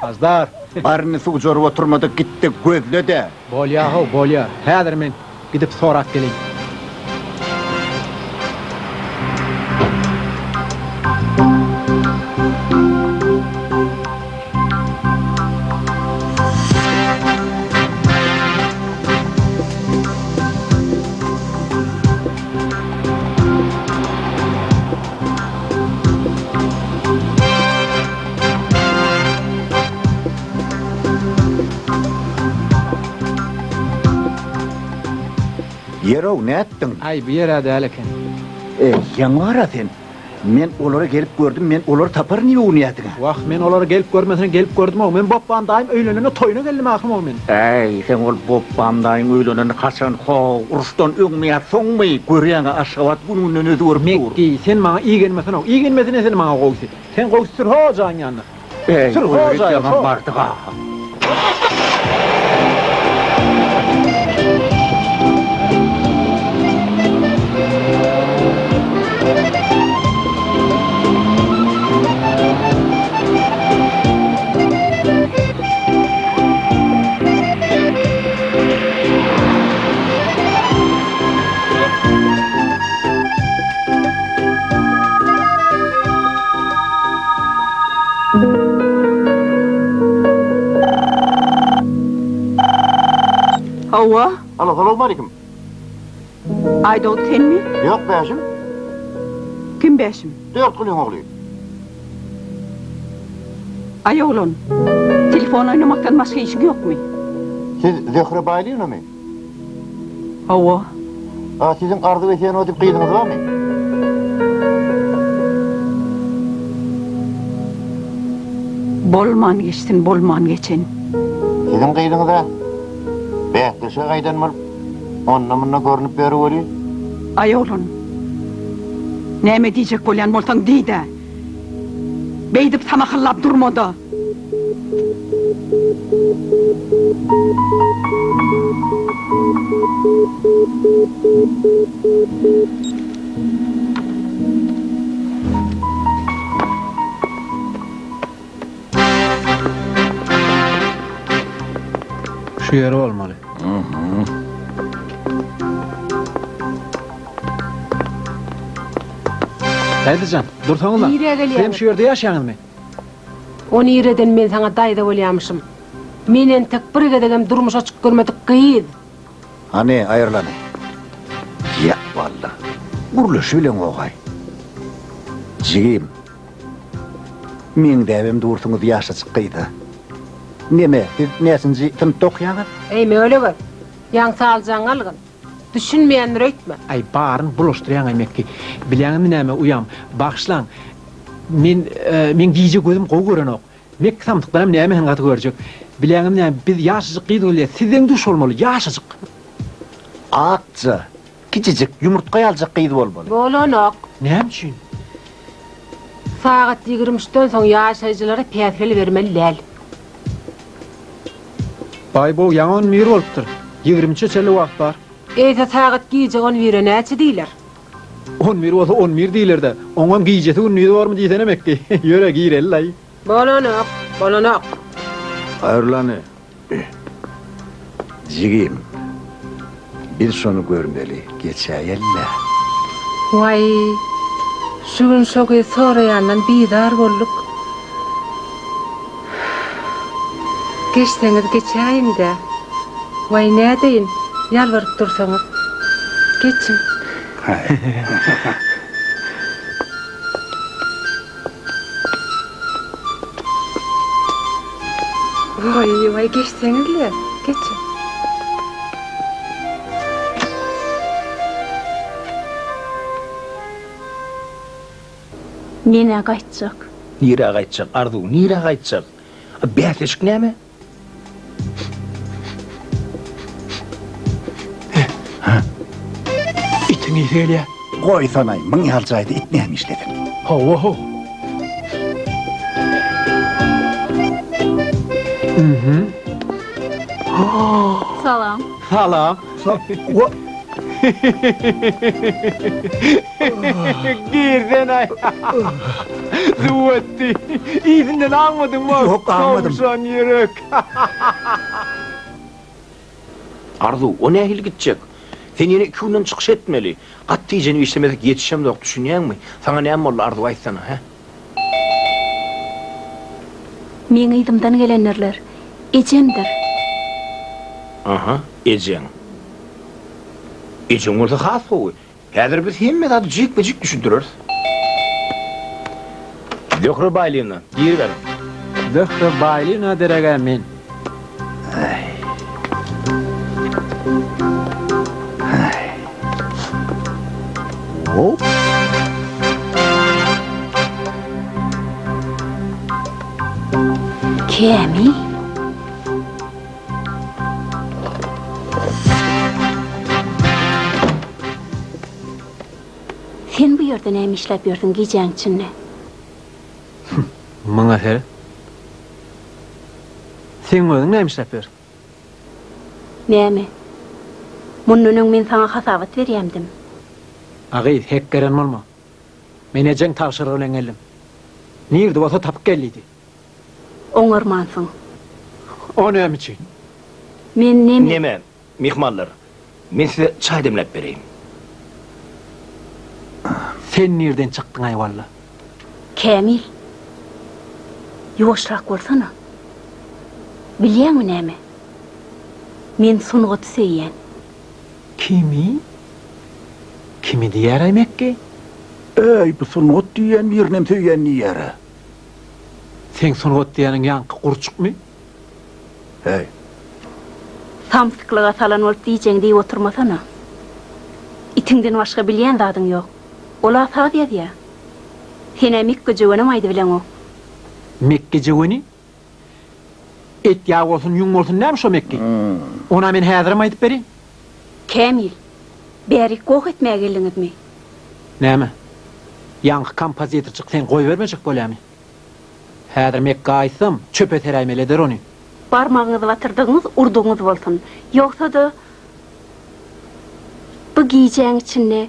Aždar! Baryny suwjaryp oturma-da, git-de gözle-de! Bolýa-how, bolýa. Häzir men gidip sorap geleýin. Ýerow, nätdiň? Aý, bu ýer-ä däl eken. Eý, ýaňy bar-a sen. Men olary gelip gördüm, men olary taparyn diýip öwünýärdiň-ä. Wah, men olary gelip görmesine gelip gördüm-ow. Men Bopbam daýym öýlenende toýuna geldim ahyrym-ow men. Äý, seň ol Bopbam daýyň öýleneni haçan, ho, uruşdan öňmi ýa soňmy? Görýäň-ä, Aşgabat gün-günden özgerip dur. Mekgi, sen maňa igenmesene-ow. Igenmesene sen maňa gowusy. Sen gowusy sür ho jaýyň ýanyna. Äý, Sür ho olar jaýa, ýaňam ho. bardyk-a. Hawa. Alo, salowmalikim. Aýdogdy senmi? Ýok, Bäşim. Kim Bäşim? Dörtgulyň ogly. Aý oglan, telefon oýnamakdan başga işiň ýokmy? Siz Zöhre Baýlyýewnamy? Hawa. A siziň Arzuw Esenowa diýip gyzyňyz barmy? Bolman geçsin bolman geçen. Siziň gyzyňyz-a bäsleşige gaýdan bolup, onda-munda görnüp ýör weli. Aý oglan, näme diýjek bolýan bolsaň diý-dä. Beýdip samahyllap durma-da. Şu ýeri bolmaly. Daýzajan, dursaňyzla. Nirä gelýäňiz? Sizem şu ýerde ýaşaýaňyzmy? O nireden men saňa daýza bolýamyşym. Men entek bir gezegem durmuşa çykyp görmedik gyz. Hany, aýrylany. Ýa, walla. Gürleşibileňogaý. Jigim. Meňzäbem dursuňyz ýaşajyk gyza. Neme, siz näçinji synpda okaýaňyz? Eý, mölegöz! Ýaňsa aljaňy algyn. Düşünmeýändir öýtme. Aý, baryn bulaşdyrýaň-aý, Mekgi. Bilýäňizmi näme, uýam, bagyşlaň. Men, meň gije gözüm gowy görenok. Mekgi samsykdanam nämesini gaty görjek. Bilýäňizmi näme, biz ýaşajyk gyz bolýas, siz deň-duş bolmaly, ýaşajyk. Akja, kiçijik, ýumurtga ýaljak gyz bolmaly. Bolanok. Näme üçin? Sagat 23 üçden soň ýaşaýjylara päsgel bermeli däl. Baý-bow, ýaňy on bir bolupdyr. 23 üçe çenli wagt bar. Eýse sagat gije on bire näçe diýler? On bir bolsa on bir diýler-dä. Oňam gijesi-gündizi bormy diýsene Mekgi. Ýöre, gireli-laý. Bolanok, bolanok. Haýyrlany, jigim. Biz şony görmeli, geçäýeli-le. Waý, şu gün şo gyz soraýandan bizar bolduk. Geçseňiz geçäýiň-dä. Waý, nädeýin, ýalbaryp dursaňyz. Geçiň. Waý, waý, geçseňiz-le, geçiň. Men-ä gaýtjak. Nirä gaýtjak, Arzuw, nirä gaýtjak? A bäsleşik näme? Itiň ysy gelýä. Goýsanaý, muň ýaly jaýda it näme işlesin? Hawa-how. Mhm. Salam. Salam. Wa. Girsen-aý. Suw etdi. Yzyndan aňmadyňmy? Ýok, aňmadym. Towşan ýürek. Arzuw, o nähili gitjek? Sen ýene iki günden çykyş etmeli. Gaty tijenip işlemesek ýetişemzok, düşünýäňmi? Saňa näme boldy, Arzuw, aýtsana, hä? Meň yzymdan gelendirler. Ejemdir. Aha, ejeň. Ejeň bolsa has gowy. Häzir biz hemme zady jikme-jik düşündireris. Zöhre Baýlyna, giriberiň. Zöhre Baýlyna dereg-ä men. Kämil? Sen bu ýerde näme işläp ýörsüň gijäň içinde? Muňa seret. Seň özüň näme işläp ýörsüň? Näme? Mundan öň men saňa hasabat berýämdim. A gyz, hekgeren bolma. Men ejeň tabşyrygy bilen geldim. Nirde bolsa tapyp gel diýdi. Oňarmansyň. O näme üçin? Men neme? Neme, myhmanlar, men size çaý demläp bereýin. Sen nirden çykdyň-aý walla? Kämil, ýuwaşrak bolsana. Bilýäňmi näme? Men sungaty söýýän. Kimi? Kimi diýýär-aý Mekgi? Äý, bu sungat diýýän birinem söýýän diýýär-ä. Seň sungat diýýäniň ýaňky gurçukmy? Häý. Samsyklyga salan bolup diýjeňi diýip oturmasana. Itiňden başga bilýän zadyň ýok. Ol-a saz ýazýa. Sen-ä mekgejöwenem aýdybileňok. Mekgejöweni? Et ýag bolsun, ýüň bolsun näme şo mekge? Ona men häzirem aýdyp bereýin. Kämil, bärik goh etmäge geldiňizmi? Näme? Ýaňky kompozitorçyk seni goýbermejek bolýamy? Häzir Mekge aýtsam, çöpe seräýmeli eder ony. Barmagyňyzy batyrdygyňyz urdugyňyz bolsun. Ýogsa-da, bu gijäň içinde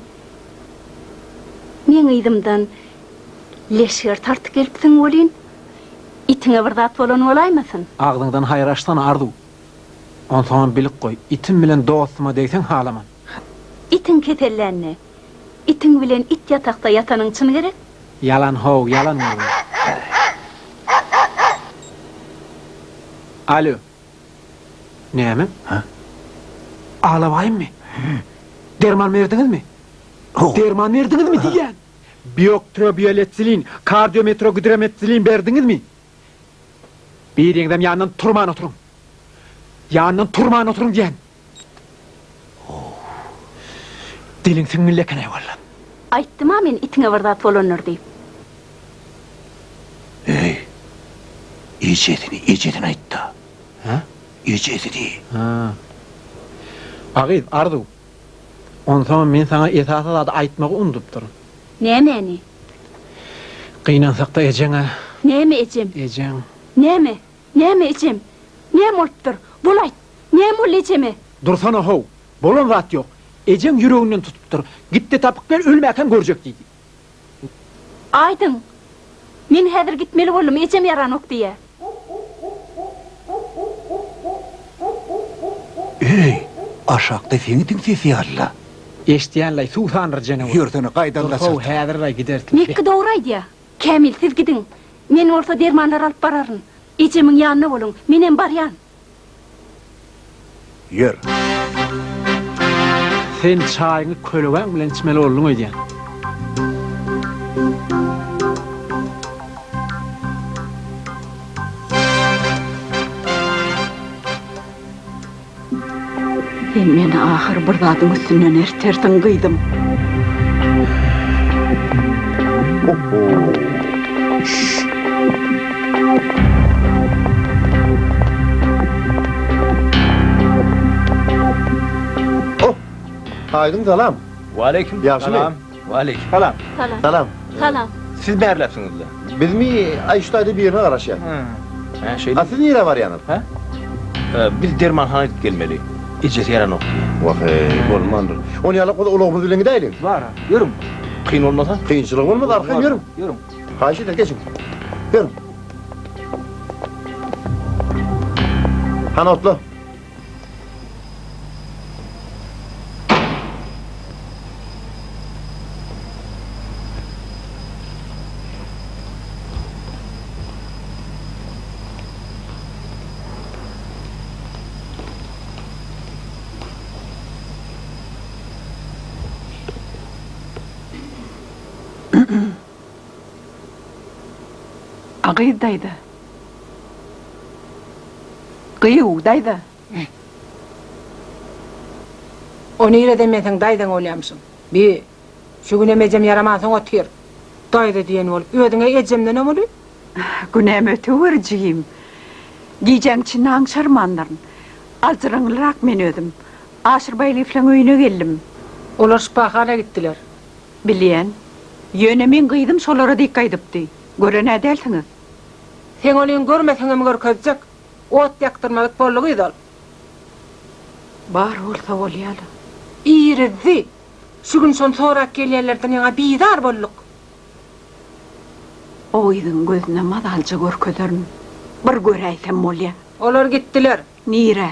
meň yzymdan leşger tartyp gelipsiň welin, itiňe bir zat bolan bolaýmasyn? Agzyňdan haýyr açsana, Arzuw. Onsoňam bilip goý, itim bilen dostuma degseň halaman. Itiň kesellände, itiň bilen it ýatakda ýatanyň çyn gerek? Ýalan how, ýalan gürrüň. Alýo. Näme? Hä? Alabaýymmy? Derman berdiňizmi? Derman berdiňizmi diýýän? Bioktrobioletsilin, kardiometrogidrometsilin berdiňizmi? Biriňizem ýanyndan turman oturyň. Ýanyndan turman oturyň diýýän. Diliň siňňilli eken-aý walla. Aýtdym-a men itiňe bir zat bolandyr diýip. Eý, ejesini, ejesini aýt-da. Hä? Ejesi diý. Hä. A gyz, Arzuw. Onsoňam men saňa esasy zady aýtmagy unudupdyryn. Nämäni? Gynansakda ejeň-ä. Näme ejem? Ejeň. Näme? Näme ejem? Näme bolupdyr? Bol aýt! Näme boldy ejeme? Dursana how! Bolan zat ýok. Ejeň ýüreginden tutupdyr. Git-de tapyp gel, ölmäkäm görjek diýdi. Aýdyň! Men häzir gitmeli boldum, ejem ýaranok diýýä. Eý, aşakda seň itiň sesi ýaly-la. Eşidýän-laý, suw sandyr jenewür. Ýörsene, gaýdan Dur how, gaçardyk. häzir-laý gideris. Mekgi dogry aýdýa. Kämil, siz gidiň. Men bolsa dermanlary alyp bararyn. Ejemiň ýanynda boluň. Menem barýan. Ýör. Sen çaýyňy kölegäň bilen içmeli bolduň öýdýän. Sen meni ahyr bir zadyň üstünden ertersiň, gyzym. Oh! Aýdyň salam. Waleýkim Ýagşymy? salam. Waleýkim. Salam. Salam. Salam. Salam. Siz bärläpsiňiz-le. Bizmi aý şu taýda birine garaşýas. Hä, şeýdip. A siz nirä barýaňyz? Hä? Biz dermanhana gidip gelmeli. Ejesi ýaranok diýýär. Wah-eý, bolmandyr. Ony ýalak bolsa ulagymyz bilen gidäýeliň. Bar-a, ýörüň. Kyn bolmasa. Kynçylyk bolmaz, arkaýyn ýörüň. Ýörüň. Haýyş ederin, geçiň. Ýörüň. Hany otla. A gyz daýza. Gyýw, daýza. O nireden men seň daýzaň bolýamyşym? Bi, şu günem ejem ýaramansoň otyr. Daýza diýen bolup, özüň-ä ejemdenem uly. Günämi öteweri jigim. Gijäň içinde aňşarmandyryn. Aljyraňlyrak men özüm. Aşyr Baýlyýewleň öýüne geldim. Olar şypahana gitdiler. Bilýän. Ýöne meň gyzym şolara dik gaýdypdy. Gören-ä dälsiňiz. Seň onyň görmeseňem görkezjek. Ot ýakdyrmadyk boldy gyz ol. Bar bolsa bolýa-la. Irizdi. Şu gün şony sorap gelýänlerden ýaňa bizar bolduk. O gyzyň gözüne mazalyja görkezerin. Bir göräýsem bolýa. Olar gitdiler. Nirä?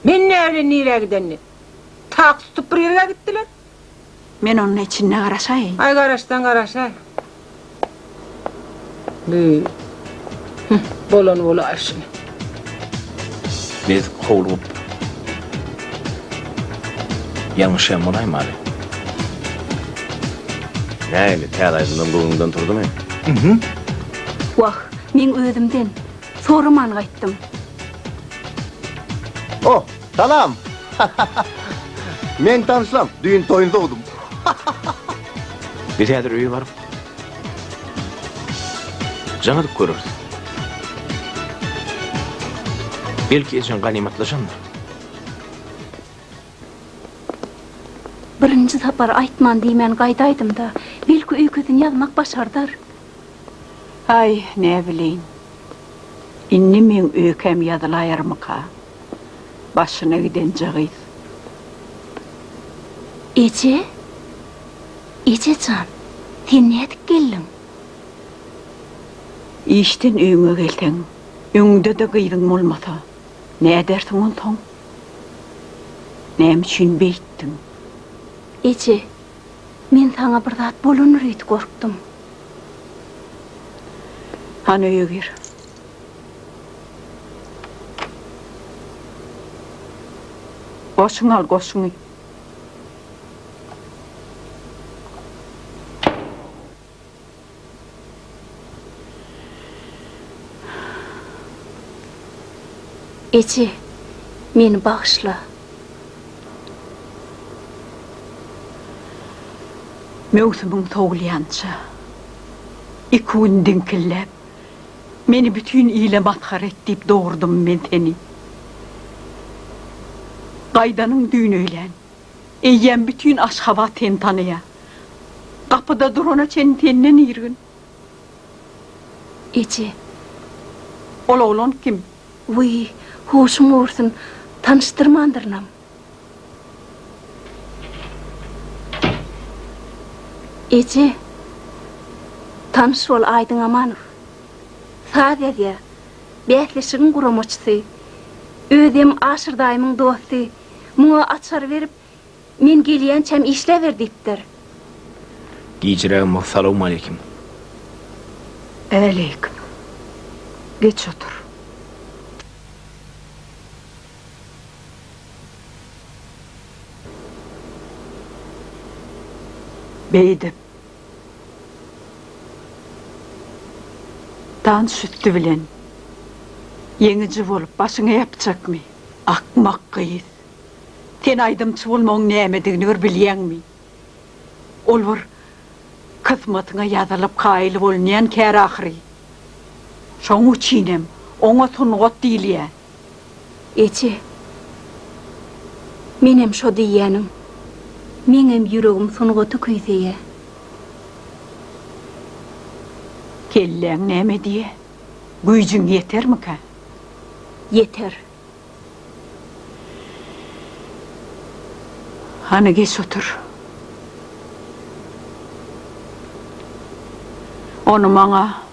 Men näbilen nirä gidenini. Taksy tutup bir ýerge gitdiler. Men onda içinde garaşaýyn. Aý garaşsaň garaşaý. Bü. Hüh, bolany bolaý şuny. Biz howlugyp ýalňyşýan bolaýmaly. Nähili, täze aýdymdan göwnüňden turdumy? Wah, meň özümden soraman gaýtdym. O, salam! Meň tanyşlam, düýn toýuny sowdum. Biz häzir öýe baryp, jaň edip göreris. Belki ejeň ganymatlaşandyr. Birinji sapar aýtman diýmän gaýdaýdym-da, belki öýkesini ýazmak başardar. Aý, näbileýin. Indi meň öýkäm ýazylaýarmyka? Başyna gidenje gyz. Eje? Eje jan, sen nädip geldiň? Işden öýüňe gelseň, öňüňde-de gyzyň bolmasa, nädersiň onsoň? Näme üçin beýtdiň? Eje, men saňa bir zat bolandyr öýdüp gorkdum. Hany öýe gir. Goşuňy al, goşuňy. Eje, meni bagyşla. Möwsümiň sowulýança, iki gün diňkilläp, meni bütin ile masgara et diýip dogurdym men seni. Gaýdanyň düýn öýlän. Eýýäm bütin Aşgabat seni tanaýar. Gapyda durana çenli senden irgin. Eje. Ol oglan kim? Wiý, huşuň gursun, tanyşdyrmandyrynam. Eje. Tanyş bol, Aýdyň Amanow. Saz ýazýar. Bäsleşigiň guramaçysy. Özem Aşyr daýymyň dosty. Muňa açar berip, men gelýänçäm işläber diýipdir. Gijirägem bolsa salowmaleýkim. Äleýkim. Geç otur. Beýdip, tans üsti bilen ýeňiji bolup başyňa ýapjakmy? Akmak gyz! Sen aýdymçy bolmagyň nämedigini bir bilýäňmi? Ol bir kysmatyňa ýazylyp kaýyl bolunýan kär ahyry. Şoň üçinem oňa sungat diýilýä. Eje, menem şo diýýäniň. Meňem ýüregim sungaty küýseýä. Kelläň näme diýýä? Güýjüň ýetermikä? Ýeter. Hany geç otur. Ony maňa.